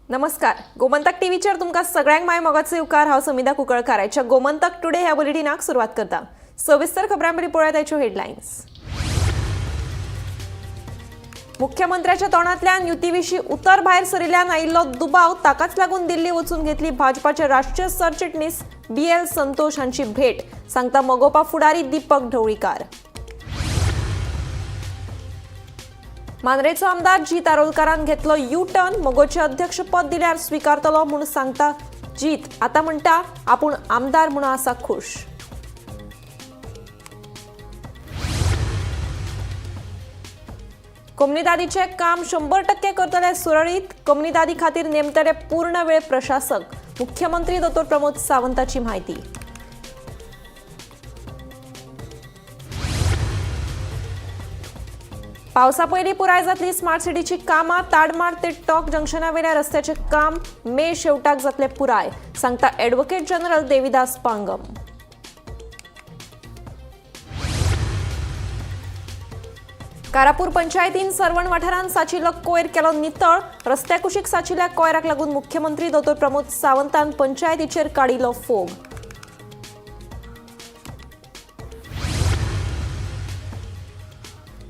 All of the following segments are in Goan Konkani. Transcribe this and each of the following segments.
नमस्कार, गोमंतक टीव्हीचेर तुमकां सगळ्यांक माय मोगाचो येवकार. हांव समिधा कुंकळकार. आयच्या गोमंतक टुडे ह्या बुलेटिनाक सुरवात करता. सविस्तर खबरां पयलीं पळयात आयच्यो हेडलायन्स. मुख्यमंत्र्याच्या तोंडांतल्यान युती विशीं उतर भायर सरिल्ल्यान आयिल्लो दुबाव, ताकाच लागून दिल्ली वचून घेतली भाजपाचे राष्ट्रीय सरचिटणीस बी एल संतोष हांची भेट, सांगता मगोपा फुडारी दीपक ढवळीकार. मांद्रेचो आमदार जीत आरोलकारान घेतलो यू टर्न. मगोचे अध्यक्षपद दिल्यार स्विकारतलो म्हूण सांगता जीत. आता म्हणटा आपूण आमदार म्हूण आसा खुश. कोमनिदादीचें काम 100% करतले सुरळीत. कोमनिदादी खातीर नेमतले पूर्ण वेळ प्रशासक, मुख्यमंत्री दोतोर प्रमोद सावंताची म्हायती. पावसा पयलीं पुराय जातली स्मार्ट सिटीची कामां. ताडमाड ते टॉक जंक्शनावेल्या रस्त्याचें काम मे शेवटाक जातलें पुराय, सांगता ॲडव्होकेट जनरल देविदास पांगम. कारापूर पंचायतीन सर्वण वाठारांत साचिल्लो कोयर केलो नितळ. रस्त्या कुशीक साचिल्ल्या कोयराक लागून मुख्यमंत्री दोतोर प्रमोद सावंतान पंचायतीचेर काडिल्लो फोग.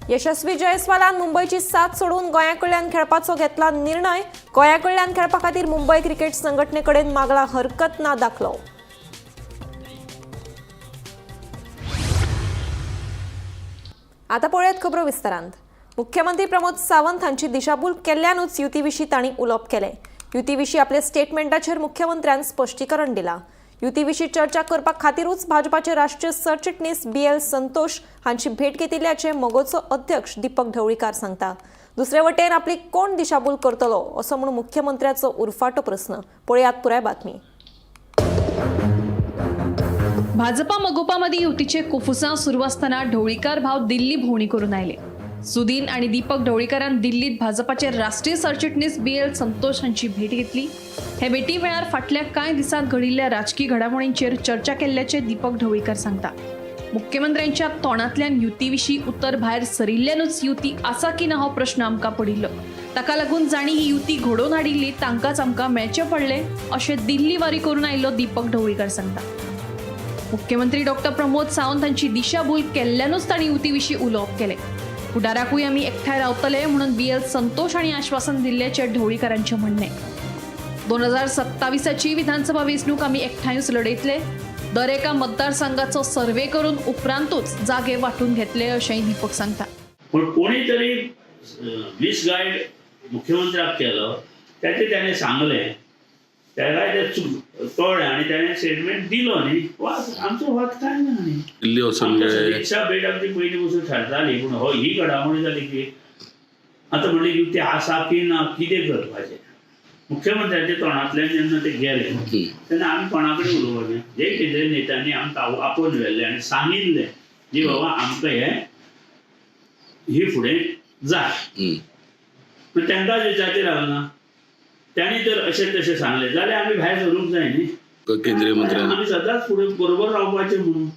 यशस्वी जयस्वालान मुंबयची साथ सोडून गोंया कडल्यान खेळपाचो घेतला निर्णय. गोंया कडल्यान खेळपा खातीर मुंबय क्रिकेट संघटनेकडेन मागला हरकत ना दाखलो. आता पळयात खबरो विस्तारांत. मुख्यमंत्री प्रमोद सावंत हांची दिशाभूल केल्ल्यानूच युती विशीं तांणी उलोवप केलें. युती विशीं आपल्या स्टेटमेंटाचेर मुख्यमंत्र्यान स्पश्टीकरण दिलां. युती विशीं चर्चा करपा खातीरूच भाजपाचे राष्ट्रीय सरचिटणीस बी एल संतोष हांची भेट घेतिल्ल्याचें मगोचो अध्यक्ष दीपक ढवळीकार सांगता. दुसरे वटेन आपली कोण दिशाभूल करतलो असो म्हूण मुख्यमंत्र्याचो उरफाटो प्रस्न. पळयात पुराय बातमी. भाजपा मगोपा मदीं युतीचे कोफुसां सुरू आसतना ढवळीकार भाव दिल्ली भोंवडी करून आयले. सुदीन आनी दीपक ढवळीकारान दिल्लीत भाजपाचे राष्ट्रीय सरचिटणीस बी एल संतोष हांची भेट घेतली. हे भेटी वेळार फाटल्या कांय दिसांत घडिल्ल्या राजकी घडामोडींचेर चर्चा केल्ल्याचें दीपक ढवळीकार सांगता. मुख्यमंत्र्यांच्या तोंडांतल्यान युती विशीं उतर भायर सरिल्ल्यानूच युती आसा की ना हो प्रश्न आमकां पडिल्लो. ताका लागून जांणी ही युती घडोवन हाडिल्ली तांकांच आमकां मेळचें पडलें अशें दिल्ली वारी करून आयिल्लो दीपक ढवळीकार सांगता. मुख्यमंत्री डॉक्टर प्रमोद सावंत हांची दिशाभूल केल्ल्यानूच तांणी युती विशीं उलोवप केलें. फुडाराकूय आमी एकठांय रावतले म्हणून बी एल संतोष हांणी आश्वासन दिल्ल्याचें ढवळीकारांचें म्हणणें. 2027ची विधानसभा वेंचणूक आमी एकठांयूच लढयतले. दर एका मतदारसंघाचो सर्वे करून उपरांतूच जागे वांटून घेतले अशेंय दीपक सांगता. पण कोणीतरी मिसगायड मुख्यमंत्र्याक केलो, त्याचे त्याने सांगलें, त्याला ते चूक कळ्ळें आनी त्याने स्टेटमेंट दिलो न्ही. वाद आमचो वाद काय ना न्ही. दिल्ली वचून आमकां गेले. सदिच्छा भेट आमची पयलीं पसून थारताली, पूण हो ही घडामोडी जाली की आतां म्हणलें युती आसा की ना, कितें करपाचें. मुख्यमंत्र्याच्या तोंडांतल्यान जेन्ना ते गेले तेन्ना आमी कोणा कडेन उलोवपाचें? जे केंद्रीय नेत्यांनी आमकां आपोवन व्हेल्लें आनी सांगिल्लें जी बाबा आमकां हें ही फुडें जाय, पूण तांकांच विचारचें रावना. तांणी जर अशें तशें सांगलें जाल्यार आमी भायर सरूंक जाय न्ही. केंद्रीय मंत्र्यान आमी सदांच फुडें बरोबर रावपाचें म्हणून.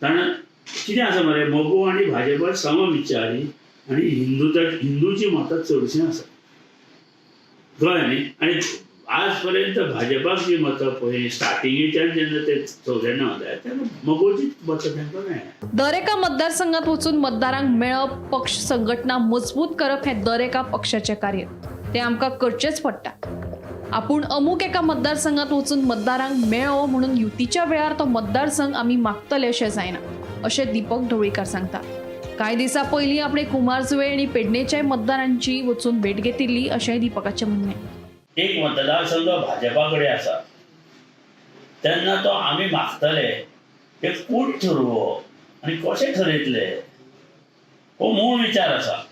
कारण कितें आसा मरे, मगो आनी भाजपा समविचारी आनी हिंदूची मतां चडशीं आसा, कळ्ळें न्ही. आनी आज पर्यंत भाजपाक जी मतां पळय स्टार्टिंगेच्यान जेन्ना ते 94 वताले तेन्ना मगोचीच मतां तांकां मेळ्ळ्या. दर एका मतदारसंघात वचून मतदारांक मेळप, पक्ष संघटना मजबूत करप हें दर एका पक्षाचें कार्य, तें आमकां करचेंच पडटा. आपूण अमूक एका मतदारसंघात वचून मतदारांक मेळो म्हणून युतीच्या वेळार तो मतदारसंघ आमी मागतले अशें जायना अशें दीपक ढवळीकार सांगता. कांय दिसां पयलीं आपणे कुमारजुंवें आनी पेडणेच्याय मतदारांची वचून भेट घेतिल्ली अशेंय दीपकाचें म्हणणें. एक मतदारसंघ भाजपा कडेन आसा तेन्ना तो आमी मागतले हे कोण ठरोवप आनी कशें ठरयतले हो मूळ विचार आसा.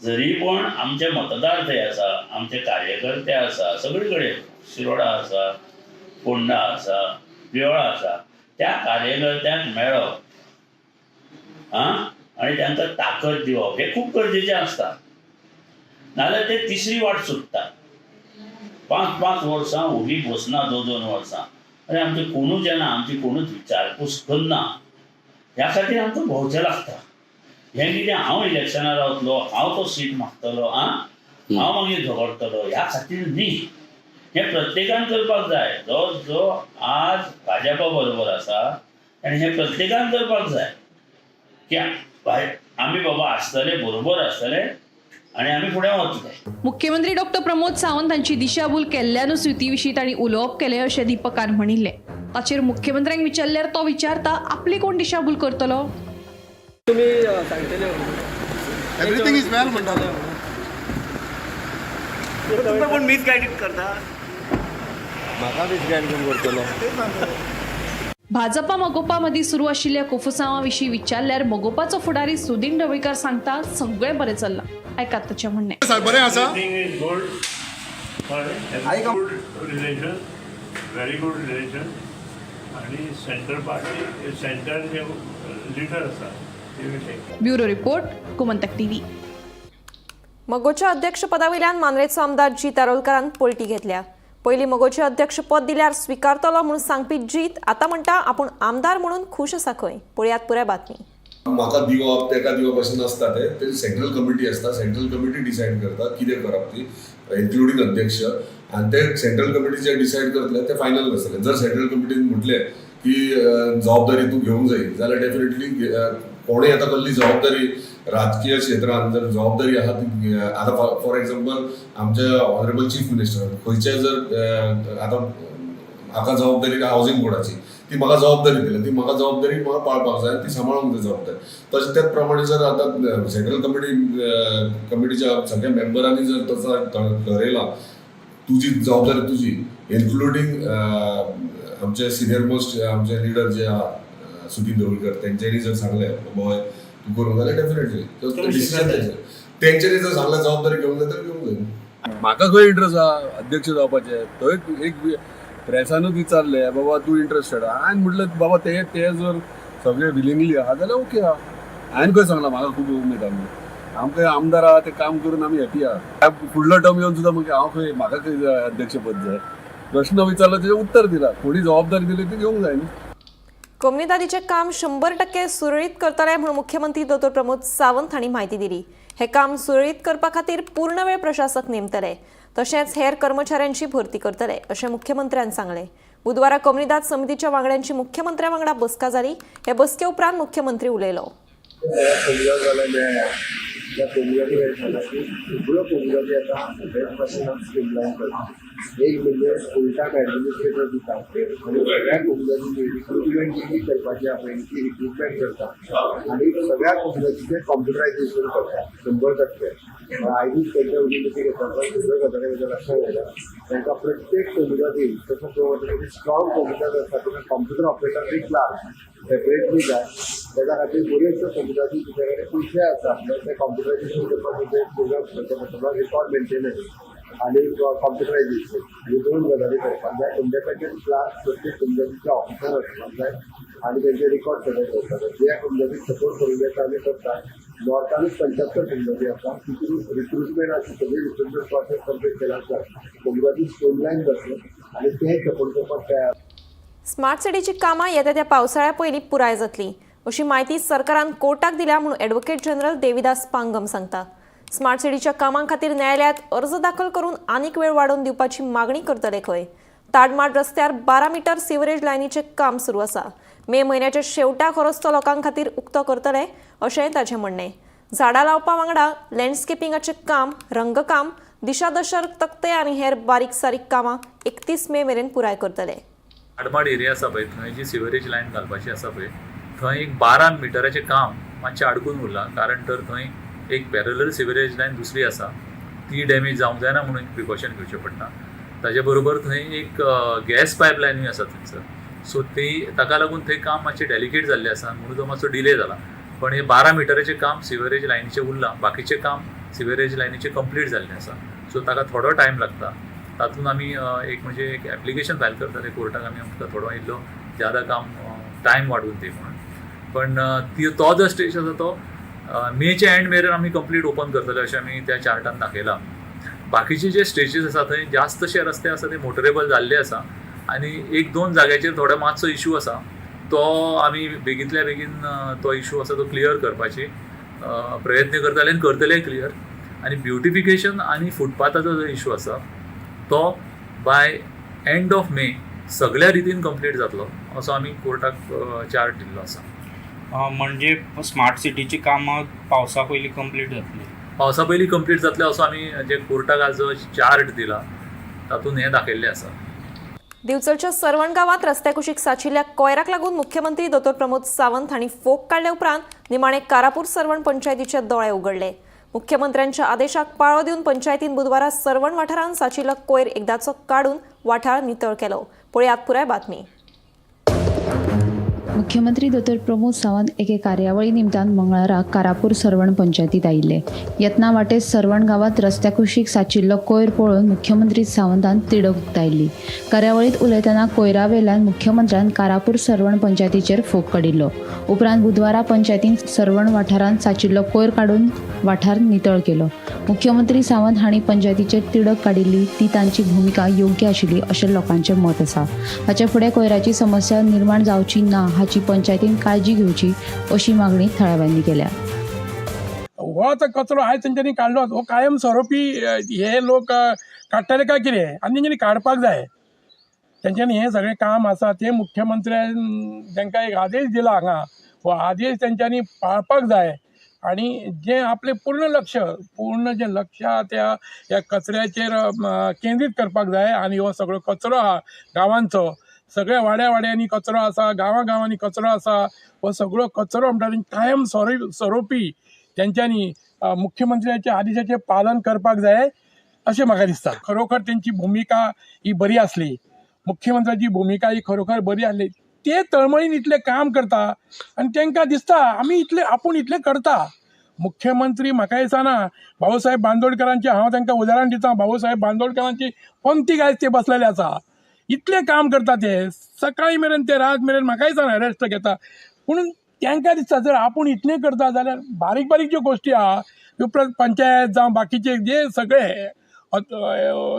जरी पण आमचे मतदार थंय आसा, आमचे कार्यकर्ते आसा, सगळे कडेन शिरोडा आसा, फोंडा आसा, प्रियोळा आसा, त्या कार्यकर्त्यांक मेळप आं आनी तांकां ताकद दिवप हें खूब गरजेचें आसता. नाजाल्यार ते तिसरी वाट सोदता. 5-5 वर्सां ओगी बसना, 2-2 वर्सां. आरे आमचे कोणूच येना, आमची कोणूच विचारपूस करना, ह्या खातीर आमकां भोंवचें लागता. हें कितें हांव इलेक्शनाक रावतलो, हांव तो सीट मागतलो आं, हांव मागीर झगडटलो ह्या खातीर न्ही. हें प्रत्येकान करपाक जाय. जो जो आज भाजपा बरोबर आसा आनी हें प्रत्येकान करपाक जाय की आमी बाबा आसतले, बरोबर आसतले आनी आमी फुडें वतले. मुख्यमंत्री डॉक्टर प्रमोद सावंत हांची दिशाभूल केल्ल्यानूच युती विशीं तांणी उलोवप केलें अशें दीपकान म्हणिल्लें. ताचेर मुख्यमंत्र्यांक विचारल्यार तो विचारता आपली कोण दिशाभूल करतलो? तुम्ही सांगतले एवरीथींग is वेल म्हणटाले. तुमकां कोण मिसगायडीड करता? म्हाका मिसगायड कोण करतलो? भाजपा मगोपा मदीं सुरू आशिल्ल्या कोफुसांवा विशीं विचारल्यार मगोपाचो फुडारी सुदीन ढवळीकार सांगता सगळें बरें चल्लां. आयकात ताचें म्हणणें. बरें आसा. Everything is good. Good relation, very good relation. आणि सेंट्रल पार्टी, सेंटर जे लिडर आसा ते will take. Bureau report, Gomantak TV. मगोच्या अध्यक्षपदावयल्यान मांद्रेचो आमदार जीत आरोलकारान पलटी घेतल्या. पयलीं मगोचे अध्यक्षपद दिल्यार स्विकारतलो म्हणून सांगपी जीत आतां म्हणटा आपूण आमदार म्हणून खूश आसा खंय. पळयात पुराय बातमी. म्हाका दिवप तेका दिवप अशें नासता. तें सेंट्रल कमिटी आसता. सेंट्रल कमिटी डिसायड करता कितें करप ती, इन्क्लुडींग अध्यक्ष. आनी ते सेंट्रल कमिटी जे डिसायड करतले ते फायनल आसतलें. जर सेंट्रल कमिटीन म्हटलें की जबाबदारी तूं घेवंक जाय जाल्यार डेफिनेटली कोणूय आतां कसली जबाबदारी राजकीय क्षेत्रान जर जबाबदारी आहा ती आतां फॉर एग्जाम्पल आमचे ऑनरेबल चीफ मिनिस्टर खंयचे जर आतां म्हाका जबाबदारी हावजींग बोर्डाची ती म्हाका जबाबदारी दिल्या, ती म्हाका जबाबदारी म्हाका पाळपाक जाय आनी ती सांबाळूंक जाय जबाबदारी. तशें त्याच प्रमाणे जर आतां सेंट्रल कमिटीच्या सगळ्या मेंबरांनी जर तसो ठरयला तुजी जबाबदारी तुजी, इन्क्लुडींग आमचे सिनियर मोस्ट आमचे लिडर जे आहा सुदीन ढवळीकर तेंच्यांनी जर सांगलें बाबा तूं करूंक जाल्यार डेफिनेटली डिसिजन तेंचें. तेंच्यांनी जर सांगलें जबाबदारी घेवंक जाय तर घेवंक जाय. म्हाका खंय इंट्रस्ट आहा अध्यक्ष जावपाचें? थंय एक प्रेसानूच विचारलें बाबा तूं इंट्रस्टेड आहा? हांवें म्हटलें बाबा ते ते जर सगळे विलिंगली आहा जाल्यार ओके आहा. हांवें खंय सांगलां म्हाका खूब उमेद आहा म्हणून. आमकां आमदार आहा ते काम करून आमी हॅपी आहा. फुडलो टर्म येवन सुद्दां मागीर हांव खंय म्हाका खंय अध्यक्षपद जाय? प्रश्न विचारलो तेजें उत्तर दिलां. कोणी जबाबदारी दिली ती घेवंक जाय न्ही. कोमुनिदादीचें काम 100% सुरळीत करतले म्हणून मुख्यमंत्री दोतोर प्रमोद सावंत हांणी म्हायती दिली. हें काम सुरळीत करपा खातीर पूर्णवेळ प्रशासक नेमतले, तशेंच हेर कर्मचाऱ्यांची भरती करतले अशें मुख्यमंत्र्यान सांगलें. बुधवारा कोमुनिदाद समितीच्या वांगड्यांची मुख्यमंत्र्या वांगडा बसका जाली. हे बसके उपरांत मुख्यमंत्री उलयलो. त्या कोमुनिदादी सगळ्यो कोमुनिदादी आतां 100% स्ट्रीमलायन करता. एक म्हणजे फूल टायम एडमिनिस्ट्रेटर दिता आनी सगळ्या कोमुनिदादींनी रिक्रुटमेंट जी करपाची आहा पळय ती रिक्रुटमेंट करता आनी सगळ्या कोमुनिदादीचें कॉम्प्युटरायझेशन करता 100%. आयजूच तेंच्या वयली मिटींग घेता, सगळ्यो गजाली म्हज्या लक्षात येयल्या. तांकां प्रत्येक कोमुनिदादी तसो स्ट्रॉंग कोमुनिदाद आसा ताका कॉम्प्युटर ऑपरेटर आनी क्लार्क सेपरेटली जाय. तेच्या खातीर बऱ्योचश्यो कोमुनिदादी तुज्या कडेन पयशे आसा ते कॉम्प्युटरायझेशन करपाक प्रोग्राम करचे पडटलो. रिकॉर्ड मेंटेनन्स आनी कॉम्प्युटरायझेशन ह्यो दोन गजाली करपाक जाय. इंडिपेंडंट क्लार्क प्रत्येक कोमुनिदादीचे ऑफिसर आसपाक जाय आनी तेंचे रिकॉर्ड सगळे दवरपाक जाय. ज्या कोमुनिदादीक सपोर्ट करूंक जाय ते आमी करता. नॉर्थानूच 75 कोमुनिदादी आसा. तितून रिक्रुटमेंट आसा, सगळी रिक्रुटमेंट प्रोसेस कंप्लीट केला आसा. कोमुनिदादी स्ट्रीमलायन जातलें आनी तें सपोर्ट करपाक तयार. स्मार्ट सिटीची कामां येता त्या पावसाळ्या पयलीं पुराय जातली अशी म्हायती सरकारान कोर्टाक दिल्या म्हणून एडवोकेट जनरल देविदास पांगम सांगता. स्मार्ट सिटीच्या कामां खातीर न्यायालयांत अर्ज दाखल करून आनीक वेळ वाडोवन दिवपाची मागणी करतले खंय. ताडमाड रस्त्यार 12 मिटर सिवरेज लायनीचें काम सुरू आसा. मे म्हयन्याच्या शेवटाक हो रस्तो लोकां खातीर उक्तो करतले अशेंय ताचें म्हणणें. झाडां लावपा वांगडा लँडस्केपिंगाचें काम, रंगकाम, दिशादर्शक तकटे आनी हेर बारीक सारीक कामां 31 मे मेरेन पुराय करतले. आडमाड एरिया आसा पळय थंय जी सिवरेज लायन घालपाची आसा पळय थंय एक 12 मिटराचें काम मातशें आडकून उरलां. कारण तर थंय एक पॅरलल सिवरेज लायन दुसरी आसा, ती डॅमेज जावंक जायना म्हणून प्रिकॉशन घेवचें पडटा. ताजे बरोबर थंय एक गॅस पायपलायनूय आसा थंयसर, सो ती ताका लागून थंय काम मातशें डेलिकेट जाल्लें आसा म्हणून तो मातसो डिले जाला. पण हे 12 मिटराचें काम सिवरेज लायनीचें उरलां, बाकीचें काम सिवरेज लायनीचें कंप्लीट जाल्लें आसा. सो ताका थोडो टायम लागता. तातूंत आमी एक म्हणजे एक एप्लिकेशन फायल करतले कोर्टाक, आमी आमकां थोडो इल्लो ज्यादा काम टायम वाडोवन दी म्हणून. पण ती तो जो स्टेज आसा तो मेच्या एंड मेरेन आमी कंप्लीट ओपन करतले अशें आमी त्या चार्टान दाखयलां. बाकीचे जे स्टेजीस आसा थंय जास्तशे रस्ते आसा ते मोटरेबल जाल्ले आसा आनी 1-2 जाग्याचेर थोडो मातसो इशू आसा तो आमी बेगींतल्या बेगीन तो इशू आसा तो क्लियर करपाची प्रयत्न करतले आनी करतले क्लियर. आनी ब्युटिफिकेशन आनी फुटपाथाचो जो इशू आसा तो बाय एंड ऑफ मे सगळ्या रितीन कंप्लीट जातलो असो आमी कोर्टाक चार्ट दिल्लो आसा. म्हणजे स्मार्ट सिटीची कामां पावसा पयलीं कंप्लीट जातली? पावसा पयलीं कंप्लीट जातले असो आमी जे कोर्टाक आज जो चार्ट दिला तातूंत हें दाखयल्लें आसा. दिवचलच्या सर्वण गांवांत रस्त्या कुशीक साचिल्ल्या कोयराक लागून मुख्यमंत्री दोतोर प्रमोद सावंत हांणी फोग काडले उपरांत निमाणे कारापूर सर्वण पंचायतीचे दोळे उगडले. मुख्यमंत्र्यांच्या आदेशाक पाळो दिवन पंचायतीन बुधवारा सर्वण वाठारांत साचिल्लो कोयर एकदाचो काडून वाठार नितळ केलो. पळयात पुराय बातमी. मुख्यमंत्री दोतोर प्रमोद सावंत एके कार्यावळी निमतान मंगळारा कारापूर सर्वण पंचायतीत आयिल्ले. येतना वाटेत सर्वण गांवांत रस्त्या कुशीक साचिल्लो कोयर पळोवन मुख्यमंत्री सावंतान तिडक उक्तायल्ली. कार्यावळींत उलयतना कोयरा वेल्यान मुख्यमंत्र्यान कारापूर सर्वण पंचायतीचेर फोग काडिल्लो. उपरांत बुधवारा पंचायतीन सर्वण वाठारांत साचिल्लो कोयर काडून वाठार नितळ केलो. मुख्यमंत्री सावंत हांणी पंचायतीचेर तिडक काडिल्ली ती तांची भुमिका योग्य आशिल्ली अशें लोकांचें मत आसा. हाचे फुडें कोयराची समस्या निर्माण जावची ना हाची पंचायतीन काळजी घेवची अशी मागणी थळाव्यांनी केल्या. हो आतां कचरो आयज तेंच्यांनी काडलो, हो कायम स्वरुपी हे लोक काडटले काय कितें आनी तेंच्यांनी काडपाक जाय. तेंच्यांनी हें सगळें काम आसा तें मुख्यमंत्र्यान तांकां एक आदेश दिला हांगा, हो आदेश तेंच्यांनी पाळपाक जाय आनी जें आपलें पूर्ण लक्ष पूर्ण जें लक्ष आहा त्या ह्या कचऱ्याचेर केंद्रीत करपाक जाय. आनी हो सगळो कचरो आहा गांवांचो, सगळ्या वाड्या वाड्यांनी कचरो आसा, गांवां गांवांनी कचरो आसा, हो सगळो कचरो म्हणटा कायम स्वरुपी तेंच्यांनी मुख्यमंत्र्याच्या आदेशाचें पालन करपाक जाय अशें म्हाका दिसता. खरोखर तेंची भुमिका ही बरी आसली, मुख्यमंत्र्याची भुमिका ही खरोखर बरी आसली. ते तळमळीन इतलें काम करता आनी तांकां दिसता आमी इतलें आपूण इतलें करता. मुख्यमंत्री म्हाका दिसना भाऊसाहेब बांदोडकरांचे, हांव तांकां उदाहरण दिता, भाऊसाहेब बांदोडकरांची पंक्तीक आयज ते बसलेले आसा. इतलें काम करता ते सकाळी मेरेन ते रात मेरेन म्हाका दिसना रेस्ट घेता, पूण तांकां दिसता जर आपूण इतलें करता जाल्यार बारीक बारीक ज्यो गोश्टी आहा त्यो पंचायत जावं बाकीचे जे सगळे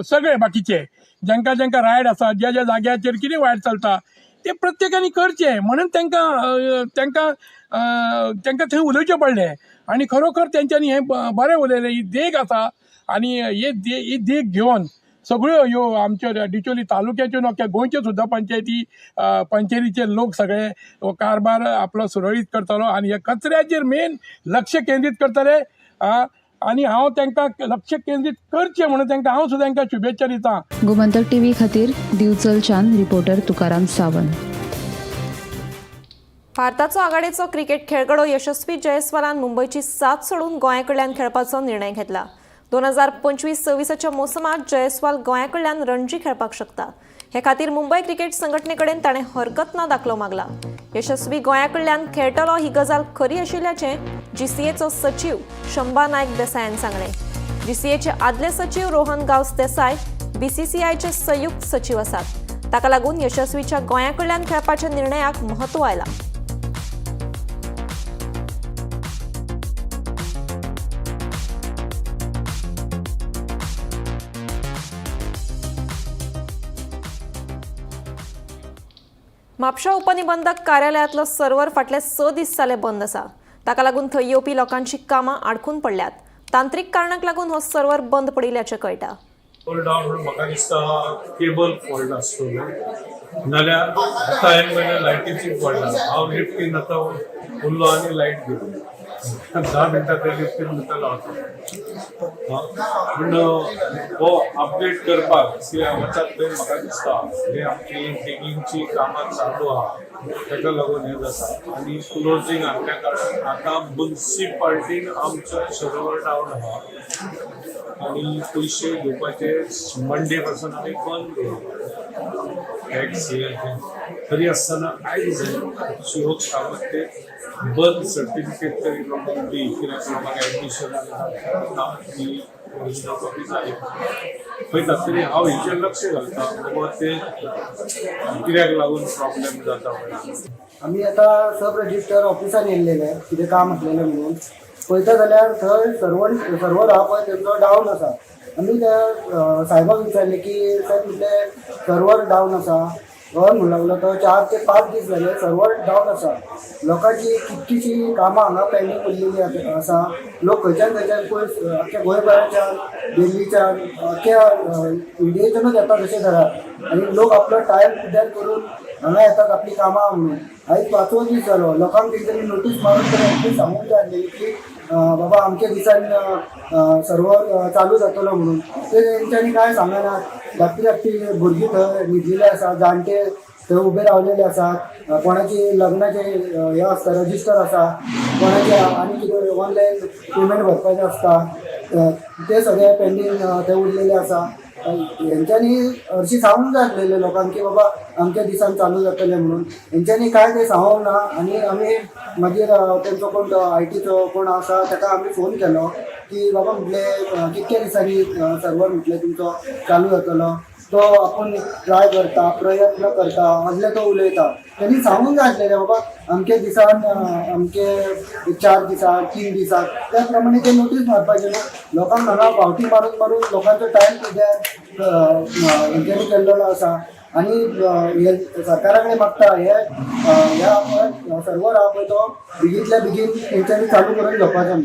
सगळे बाकीचे जांकां जांकां रायट आसा, ज्या ज्या जाग्याचेर कितें वायट चलता ते प्रत्येकान करचें म्हणून तांकां तांकां तांकां थंय उलोवचें पडलें. आनी खरोखर तेंच्यांनी हें बरें उलयलें, ही देख आसा आनी ही देख घेवन सगळ्यो ह्यो आमच्यो डिचोली तालुक्याच्यो न्हू गोंयच्यो सुद्दां पंचायती पंचायतीचे लोक सगळे हो कारभार आपलो सुरळीत करतलो आनी ह्या कचऱ्याचेर मेन लक्ष केंद्रीत करतले. आनी हांव तांकां लक्ष केंद्रीत करचें म्हणून तांकां हांव सुद्दां तांकां शुभेच्छा दिता. गोमंतक टीव्ही खातीर दिवचलच्यान रिपोर्टर तुकाराम सावंत. भारताचो आघाडेचो क्रिकेट खेळगडो यशस्वी जयस्वालान मुंबयची साथ सोडून गोंया कडल्यान खेळपाचो निर्णय घेतला. 2025-26 मोसमात जयस्वाल गोंया कडल्यान रणजी खेळपाक शकता. हे खातीर मुंबय क्रिकेट संघटनेकडेन ताणें हरकत ना दाखलो मागला. यशस्वी गोंया कडल्यान खेळटलो ही गजाल खरी आशिल्ल्याचें जीसीएचो सचीव शंबा नायक देसायान सांगलें. जीसीएचे आदले सचीव रोहन गांवस देसाय बीसीसीआयचे संयुक्त सचीव आसात. ताका लागून यशस्वीच्या गोंया कडल्यान खेळपाच्या निर्णयाक म्हत्व आयलां. म्हापशा उपनिबंधक कार्यालयांतलो सर्वर फाटले 6 दीस जाले बंद आसा. ताका लागून थंय येवपी लोकांची कामां आडखून पडल्यात. तांत्रीक कारणाक लागून हो सर्वर बंद पडिल्ल्याचें कळटा. डावन म्हणून म्हाका दिसता केबल फॉल्ट आसतलो, नाल्यार आतां हांवें पळयलें लायटीची फॉल्ट आसा. हांव लिफ्टीन आतां उरलो आनी लायट गेली, 10 मिनटां ते लिफ्टीन भितर रावता. पूण हो अपडेट करपाक वतात थंय म्हाका दिसता हे आमची डिगींगची कामां चालू आहा ताका लागून हें जाता. आनी क्लोजींग आसल्या कारणान आतां मुन्सिपाल्टीन आमचो सर्वर डावन आहा आनी पयशे घेवपाचे मंडे पासून आमी बंद दवरला टॅक्स हे. तरी आसतना आयज शिवक सावंत ते बर्थ सर्टिफिकेट तरी लोकांक दी, कित्याक लोकांक एडमिशनाक ना ती ओरिजिनल कॉपी जाय पळयता. तरी हांव हेचेर लक्ष घालता बाबा ते कित्याक लागून प्रॉब्लेम जाता पळय. आमी आतां सब रजिस्टर ऑफिसान येयल्लेले कितें काम आसलेलें म्हणून पळयता जाल्यार थंय सर्वर आहा पळय तेंचो डावन आसा. आमी त्या साहेबाक विचारलें की साहेब म्हटलें सर्वर डावन आसा, हय म्हणूंक लागलो तो 4 ते 5 दीस जाले सर्वर डावन आसा. लोकांची कितकीशीं कामां हांगा पेंडींग उरलेली आसा. लोक खंयच्यान खंयच्यान पयस, अख्ख्या गोंयभराच्यान, दिल्लीच्यान, अख्ख्या इंडियेच्यानूच येतात अशें धरात आनी लोक आपलो टायम पिड्ड्यार करून हांगा येतात आपली कामां म्हणून. आयज पांचवो दीस जालो. लोकांक तेंच्यांनी नोटीस मारून तरी एटलीस्ट सांगूंक जाय आसलेली की बाबा अमक्या दिसान सर्वर चालू जातलो म्हणून. ते तेंच्यांनी कांय सांगना. धाकटी धाकटी भुरगीं थंय न्हिदिल्ले आसा, जाणटे थंय उबे रावलेले आसात. कोणाची लग्नाचे हे आसता, रजिस्टर आसा, कोणाचे आनी कितें ऑनलायन पेमेंट भरपाचें आसता, ते सगळे पेंडींग थंय उरलेले आसा. हेंच्यांनी हरशीं सांगूंक जाय आसलेलें लोकांक की बाबा अमक्या दिसान चालू जातलें म्हणून. हेंच्यांनी कांय तें सांगूंक ना. आनी आमी मागीर तेंचो कोण आयटीचो कोण आसा ताका आमी फोन केलो की बाबा म्हटलें, कितक्या दिसांनी सर्वर म्हटलें तुमचो चालू जातलो? तो आपूण ट्राय करता, प्रयत्न करता असलें तो उलयता. तेणी सांगूंक जाय आसलेलें बाबा अमके दिसान, अमके 4 दिसान, 3 दिसान, त्या प्रमाणे ते नोटीस मारपाचे न्हू. लोकांक हांगा फावटी मारून मारून लोकांचो टायम कित्याक हेंच्यांनी केल्लेलो आसा. आनी हे सरकारा कडेन मागता, हे ह्या पळय सर्वर आहा पळय तो बेगींतल्या बेगीन तेंच्यांनी चालू करून घेवपाचो.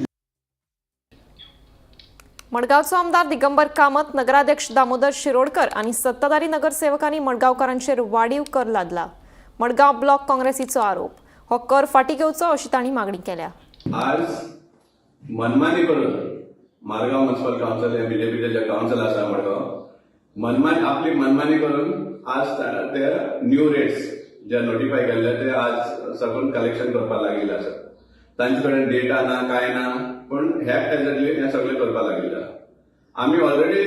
मडगांवचो आमदार दिगंबर कामत, नगराध्यक्ष दामोदर शिरोडकर आनी सत्ताधारी नगरसेवकांनी मडगांवकारांचेर वाडीव कर लादला. मडगांव ब्लॉक काँग्रेसीचो आरोप. हो कर फाटी घेवचो अशी तांणी मागणी केल्या. आज मनमानी करून मारगांव म्युन्सिपल कावन्सिल हे बीजेपीचे जे कावन्सिल आसा मडगांव, मनमानी, आपली मनमानी करून आज ते न्यू रेट्स जे नोटिफाय केल्ले ते आज सगळून कलेक्शन करपाक लागिल्ले आसा. तांचे कडेन डेटा ना, काय ना, पूण हॅपहॅझर्डली हें सगळें करपाक लागिल्लें आसा. आमी ऑलरेडी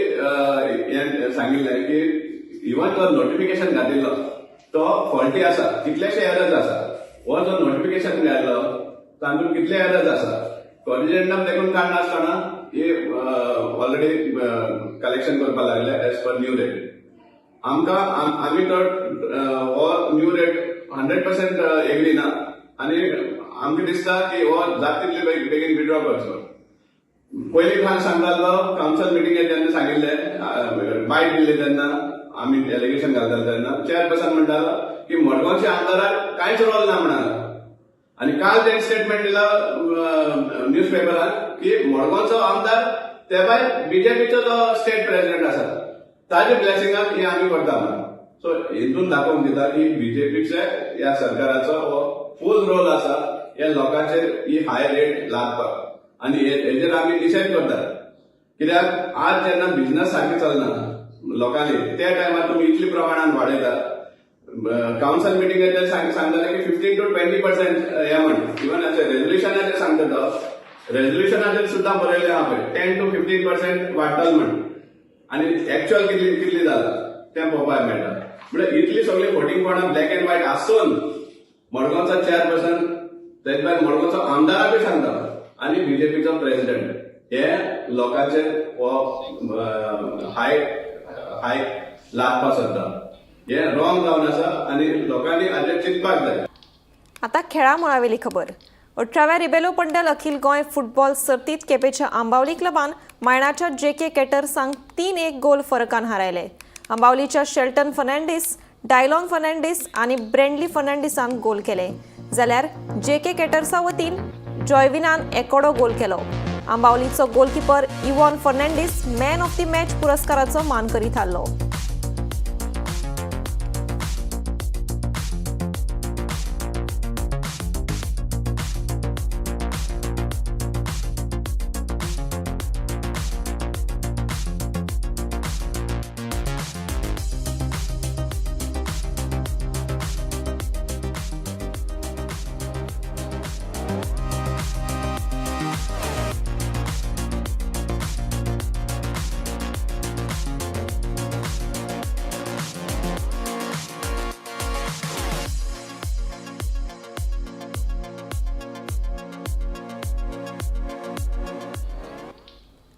हें सांगिल्लें की इवन जो नोटिफिकेशन घातिल्लो तो फॉल्टी आसा, कितलेशे एरर्स आसा. हो जो नोटिफिकेशन घातलो तातूंत कितले एरर्स आसा, कॉरिजेंडम देखून काडनासतना ही ऑलरेडी कलेक्शन करपाक लागले एज पर न्यू रेट. आमकां आमी तो हो न्यू रेट 100% एग्री ना आनी आमकां दिसता की हो जाता तितले बेगीन विड्रॉ करचो. पयलीं खान सांगतालो, कावन्सिल मिटिंगेत जेन्ना सांगिल्लें, बायट दिल्ली तेन्ना, आमी एलिगेशन घालताले तेन्ना चेअरपर्सन म्हणटालो की मडगांवच्या आमदाराक कांयच रोल ना म्हणालो. आनी काल तेणी स्टेटमेंट दिला न्यूज पेपरान की मडगांवचो आमदार ते भायर बीजेपीचो जो स्टेट प्रेसिडेंट आसा ताजे ब्लेसिंगान हे आमी करता म्हणून. सो हितून दाखोवन दिता की बीजेपीचे ह्या सरकाराचो हो फूल रोल आसा ह्या लोकांचेर ही हाय रेट लादपाक. आनी हेजेर आमी निशेध करतात, कित्याक आज जेन्ना बिझनस सारकें चलना लोकांनी त्या टायमार तुमी इतले प्रमाणान वाडयता. कावन्सिल मिटिंगेर सांगताले की 15 टू 20% हे म्हण. इवन रेजोल्युशनाचेर सांगता तो, रेजोल्युशनाचेर सुद्दां बरयलें आहा पळय, 10 टू 15% वाडटलो म्हण. आनी एक्च्युअल कितली कितली जाला तें पळोवपाक मेळटा. म्हणजे इतली सगळी फटींगपणां ब्लॅक अँड व्हायट आसून मडगांवचो चेअरपर्सन, तेच भायर मडगांवचो आमदाराकूय सांगता आनी बीजेपीचो प्रेसिडेंट हे लोकांचेर हो हाय हाय लादपाक सोदता. हे रॉंग जावन आसा आनी लोकांनी हाजेर चिंतपाक जाय. आता खेळा मळावेली खबर. 18व्या रिबेलो पंडल अखिल गोंय फुटबॉल सर्तीत केपेच्या आंबावली क्लबान मायणाच्या जे के केटर्सांक 3-1 गोल फरकान हारायले. आंबावलीच्या शेल्टन फर्नांडीस, डायलॉन फर्नांडीस आनी ब्रेंडली फर्नांडीसान गोल केले, जाल्यार जे के केटर्सा वतीन जॉयविनान एकोडो गोल केलो. आंबावलीचो goalkeeper Yvonne Fernandes man of the match पुरस्काराचो मानकरी थारलो.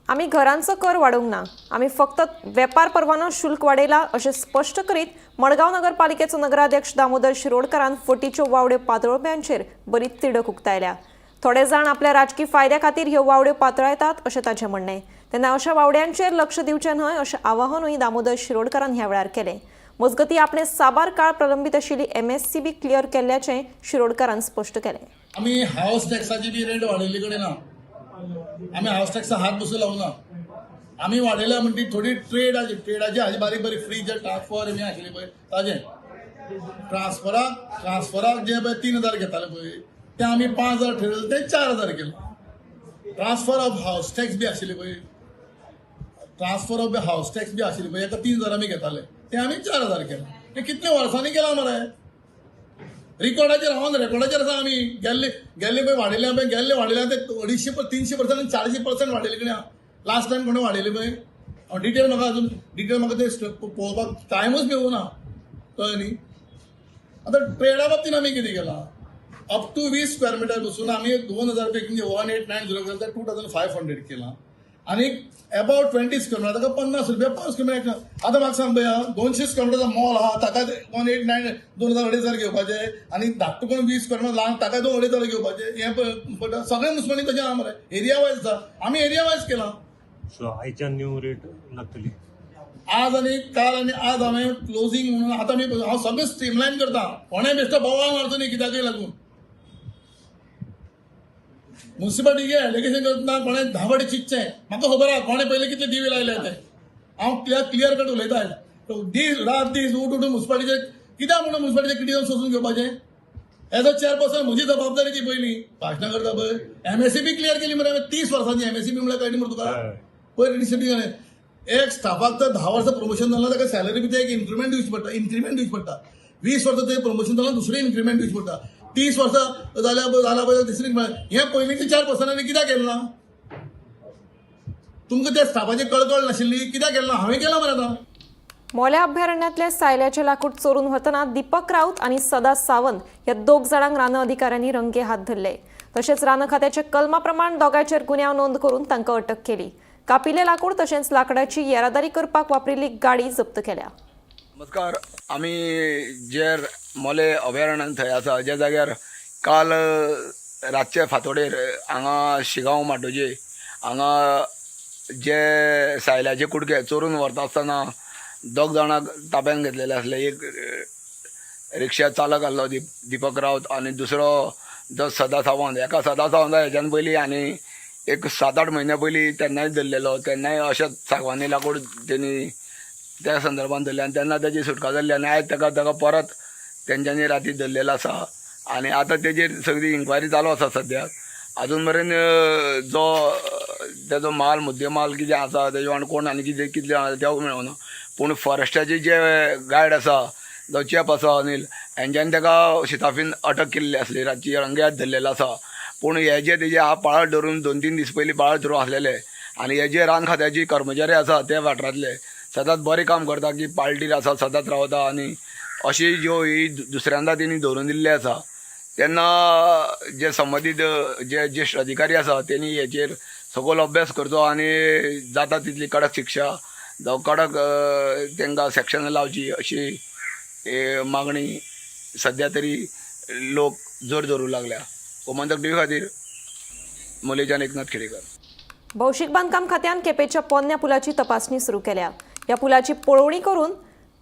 आमी घरांचो कर वाडोवंक ना, आमी फक्त वेपार परवानो शुल्क वाडयला अशें स्पश्ट करीत मडगांव नगरपालिकेचो नगराध्यक्ष दामोदर शिरोडकारान फटीच्यो वावड्यो पातळोवप्यांचेर बरीच तिडक उक्तायल्या. थोडे जाण आपल्या राजकी फायद्या खातीर ह्यो वावड्यो पातळायतात अशें ताचें म्हणणें. तेन्ना अशा वावड्यांचेर लक्ष दिवचें न्हय अशें आवाहनूय दामोदर शिरोडकारान ह्या वेळार केलें. मजगतीं आपणे साबार काळ प्रलंबीत आशिल्ली एमएससीबी क्लियर केल्ल्याचें शिरोडकारान स्पश्ट केलें. आमी हावस टॅक्साची बी रेट वाडयल्ली कडेन ना, आमी हावस टॅक्सा हात बसून लावना. आमी वाडयल्या म्हणटी थोडी ट्रेडाची हाजी बारीक बारीक फ्रीज ट्रान्सफर बी आशिल्ली पळय ताजें ट्रान्सफराक जे पळय 3,000 घेताले पळय ते आमी 5,000 ठरयले ते 4,000 केले. ट्रान्सफर ऑफ हावस टॅक्स बी आशिल्ली पळय, ट्रान्सफर ऑफ हावस टॅक्स बी आशिल्ली पळय एका 3,000 आमी घेताले ते आमी 4,000 केले. हे कितले वर्सांनी केला मरे, रिकॉर्डाचेर हांव रेकॉर्डाचेर आसा. आमी गेल्ले गेल्ले पळय वाडयले पळय गेल्ले वाडयले ते 250 300% आनी 400% वाडयले कडेन. लास्ट टायम कोणें वाडयले पळय हांव डिटेल म्हाका अजून डिटेल म्हाका ते पळोवपाक टायमूच मेळूं ना, कळ्ळें न्ही. आतां ट्रेडा बाबतीन आमी कितें केलां, अप टू 20 स्क्वेअर मिटर बसून आमी 2,000 रुपया म्हणजे 1890 केला 2,500 केला आनी अबावट 20 स्क्वेअर मिटर ताका 50 रुपया पर स्क्वेअर मिटर. आतां म्हाका सांग पळया 200 स्क्वेअर मिटरचो मॉल आहा ताका 189 2,000 2,500 घेवपाचे आनी धाकटो कोण 20 स्क्वेअर मिटर ल्हान ताका 2,500 2.5 घेवपाचे. हें सगळें मुसमानी तशें आहा मरे, एरिया वायज आसा, आमी एरिया वायज केलां. सो आयच्यान न्यू रेट लागतली आज आनी काल आनी आज हांवें क्लोजींग म्हणून आतां आमी हांव सगळें स्ट्रीमलायन करता. कोणें बेश्टो बोवाळ मारचो न्ही कित्याकय लागून. मुन्सिपालिटीचे एलिगेशन करतना कोणें 10 फावटी चिंतचें, म्हाका खबर आहा कोणें पयलीं कितले दिवे लायले ते. हांव क्लियर कट उलयता, दीस रात दीस उठ उठून मुन्सिपालिटीचे कित्याक म्हणून मुन्सिपालिटीचे क्रिटिझम सोसून घेवपाचें. एज अ चेअरपर्सन म्हजी जबाबदारी ती पयलीं भाशणां करता पळय. एमएससीबी क्लियर केली मरे हांवें 30 वर्सांची एमएससीबी म्हणल्यार कळटा मरे तुका. पयर रिसेंटली एक स्टाफाक तर 10 वर्सां प्रमोशन जालें ताका सॅलरी भितर एक इन्क्रिमेंट दिवची पडटा, इन्क्रिमेंट दिवची पडटा. 20 वर्सां तें प्रमोशन जालें दुसरें इन्क्रिमेंट दिवची पडटा. 30 वर्सां जाल्या पळय तिसरी इन्क्रिमेंट. हें पयलींचे 4 पर्सनांनी कित्याक केलें ना? तुमकां त्या स्टाफाची कळकळ नाशिल्ली कित्याक केलें ना? हांवें केलां मरे आतां. मोल्या अभयारण्यांतल्या सायल्याचें लाकूड चोरून व्हरतना दीपक राऊत आनी सदा सावंत ह्या 2 जाणांक रान अधिकाऱ्यांनी रंगे हात धरले. तशेंच रान खात्याच्या कलमा प्रमाण दोगांचेर गुन्यांव नोंद करून तांकां अटक केली. कापिल्लें लाकूड तशेंच लाकडाची येरादारी करपाक वापरिल्ली गाडी जप्त केल्या. नमस्कार, आमी जे मोले अभयारण्यान थंय आसा ज्या जाग्यार काल रातचे फांतोडेर हांगा शिगांव माटोजे हांगा जे सायल्याचे कुडके चोरून व्हरता आसतना 2 जाणांक ताब्यान घेतलेले आसले. एक रिक्षा चालक आसलो दीपक राऊत आनी दुसरो जो सदा सावंत. एका सदा सावंत हेच्यान पयलीं आनी एक 7-8 म्हयन्या पयलीं तेन्नाय धरलेलो, तेन्नाय अशेंच सागवानी लाकूड तेणी त्या संदर्भान धरले आनी तेन्ना तेजी सुटका जाल्ली आनी आयज ताका ताका परत तेंच्यांनी राती धरलेलो आसा आनी आतां तेजेर सगळी इन्क्वायरी चालू आसा सद्याक. आजून मेरेन जो तेजो माल मुद्दे माल कितें आसा तेजे वांगडा कोण आनी कितें कितले जाणां तेवूय मेळना. पूण फॉरेस्टाचे जे गायड आसा जो चेप आसा अनिल हेंच्यांनी ताका शिताफीन अटक केल्ली आसली, रातची रंगेहात धरलेलो आसा. पूण हे जे तेजे हा पाळत धरून 2-3 दीस पयलीं पाळत धरून आसलेले आनी हे जे रान खात्याचे कर्मचारी आसा ते वाठारांतले सदांच बरें काम करता की पार्टीर आसा सदांच रावता आनी अशी ज्यो ही दुसऱ्यांदा तेणी धरून दिल्ली आसा तेन्ना जे संबंदीत जे ज्येश्ठ अधिकारी आसा तेणी हेचेर सगलो अभ्यास करचो आनी जाता तितली कडक शिक्षा जावं कडक तांकां सेक्शनां लावची अशी मागणी सद्या तरी लोक जोर धरूंक लागल्या. गोमंतक टीव्ही खातीर मोलेच्यान एकनाथ खेडेकर. भौशीक बांदकाम खात्यान केपेंच्या पोन्न्या पुलाची तपासणी सुरू केल्या. ह्या पुलाची पळोवणी करून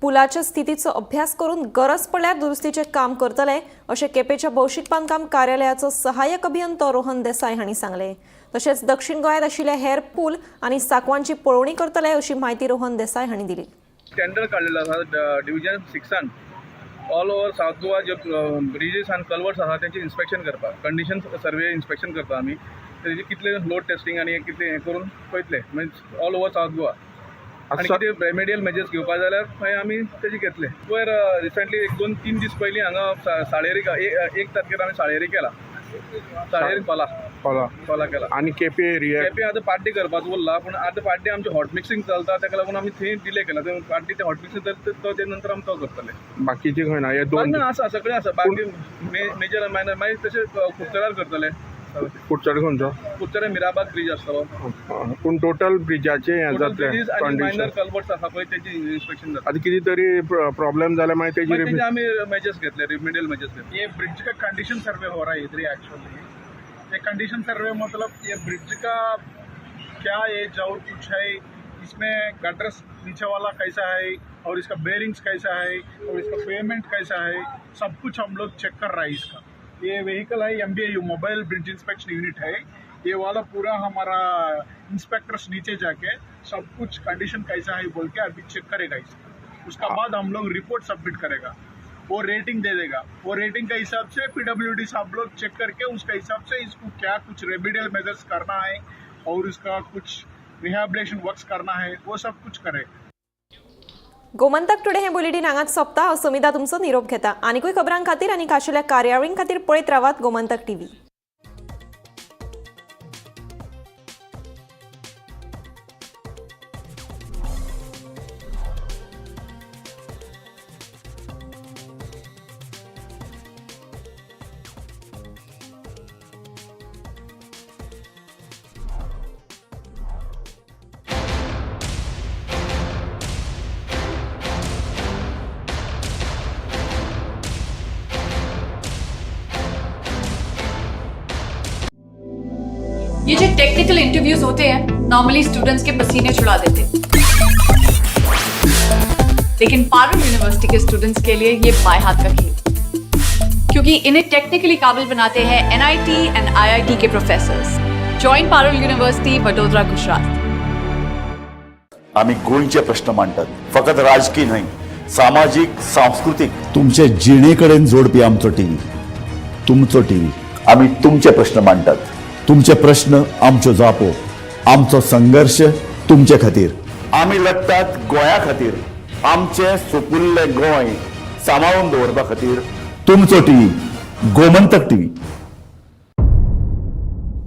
पुलाच्या स्थितीचो अभ्यास करून गरज पडल्यार दुरुस्तीचें काम करतले अशें केपेंच्या भौशीक बांदकाम कार्यालयाचो सहाय्यक अभियंतो रोहन देसाय हांणी सांगलें. तशेंच दक्षिण गोंयांत आशिल्ले हेर पूल आनी सांकवांची पळोवणी करतले अशी म्हायती रोहन देसाय हांणी दिली. टेंडर काडलेलो आसा division 6 all over south Goa जे ब्रिजीस आनी कल्वर्ट्स आसा तेंचे इन्स्पेक्शन करपाक, कंडिशन सर्वे इन्स्पेक्शन करता आमी. तेजे कितले लोड टेस्टिंग आनी कितले हें करून पळयतले, means all over south Goa. आनी कितें रेमेडियल मेजर्स घेवपा जाल्यार मागीर आमी तेजे घेतले. पयर रिसंटली 1-2-3 दीस पयलीं हांगा साळेरी 1 तारखेर आमी साळेरी केला, साळेरी खोला खोला केला. आनी केपे एरिया केपे आतां पाड्डी करपाचो उरला, पूण आतां पाड्डे आमचें हॉट मिक्सिंग चलता ताका लागून आमी थंय डिले केला. पाड्डे ते हॉट मिक्सिंग तो ते नंतर आमी तो करतले. बाकीचे खंय ना हे दोन आसा सगळे आसा, बाकी मेजर मायनर मागीर तशें कुडचड्यार करतले. कुडचडे खंयचो? कुडचडे मिराबाग ब्रिज आसतलो. पूण टोटल ब्रिजाचे हें जातलें मायनर कल्वर्ट्स आसा पळय तेजी इन्स्पेक्शन जाता. आतां कितें तरी प्रॉब्लेम जाल्यार मागीर तेजी आमी मेजर्स घेतले, रिमेडियल मेजर्स घेतले. ये ब्रिज का कंडीशन सर्वे हो रहा है इधर एक्चुअली. ये कंडीशन सर्वे मतलब ये ब्रिज का क्या एज और कुछ है, इसमें गटर्स नीचे वाला कैसा है और इसका बेरिंग्स कैसा है और इसका पेमेंट कैसा है, सब कुछ हम लोग चेक कर रहा है। इसका ये व्हीकल है MBIU mobile bridge inspection unit है। ये वाला पूरा हमारा इंस्पेक्टर्स नीचे जाके सब कुछ कंडीशन कैसा है बोल के अभी चेक करेगा इसका। उसका बाद हम लोग रिपोर्ट सबमिट करेगा, वो रेटिंग दे देगा। वो रेटिंग के हिसाब से पीडब्ल्यूडी साहब लोग चेक करके उसके हिसाब से इसको क्या कुछ रेमिडियल मेजर्स करना है और उसका कुछ रिहेबिलिटेशन वर्क्स करना है, वो सब कुछ करेगा। गोमंतक टुडे हे बुलेटीन हांगाच सोंपता। हांव सुमिता तुमचो निरोप घेता। आनिकूय खबरां खातीर आनी खाशेल्या कार्यावळीं खातीर पळयत रावात गोमंतक टीव्ही। ये जो टेक्निकल इंटरव्यूज होते हैं नॉर्मली स्टूडेंट्स के पसीने छुड़ा देते, लेकिन Parul university K students K लिए ये बाएं हाथ का खेल, क्योंकि इन्हें टेक्निकली काबिल बनाते हैं NIT and IIT K professors. Join Parul university, Vadodara, Gujarat. आम्ही गोंयचे प्रश्न मांडटात, फकत राजकीय न्हय, सामाजीक, सांस्कृतीक, तुमचे जिणे कडेन जोडपी आमचो टीव्ही, तुमचो टीव्ही। आम्ही तुमचे प्रश्न मांडटात, तुमचे प्रश्न आमच्यो जापो, आमचो संघर्ष तुमचे खातीर। आमी लढतात गोंया खातीर, आमचे सुपुल्ले गोंय सांबाळून दवरपा खातीर तुमचो टीव्ही, गोमंतक टीव्ही।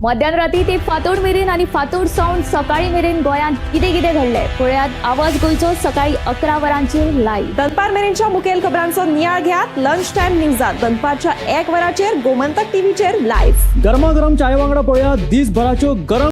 मध्यान राती ते फातोड मेरेन आनी फातोड सावन सकाळी मेरेन गोंयांत कितें कितें घडलें पळयात आवाज गोंयचो सकाळी 11 वरांचेर लायव्ह। दनपार मेरेनच्या मुखेल खबरांचो नियाळ घेयात लंच टायम न्यूजात दनपारच्या 1 वरांचेर गोमंतक टीव्हीचेर लायव्ह। गरमागरम चाय वांगडा पळयात दिसभराच्यो गरम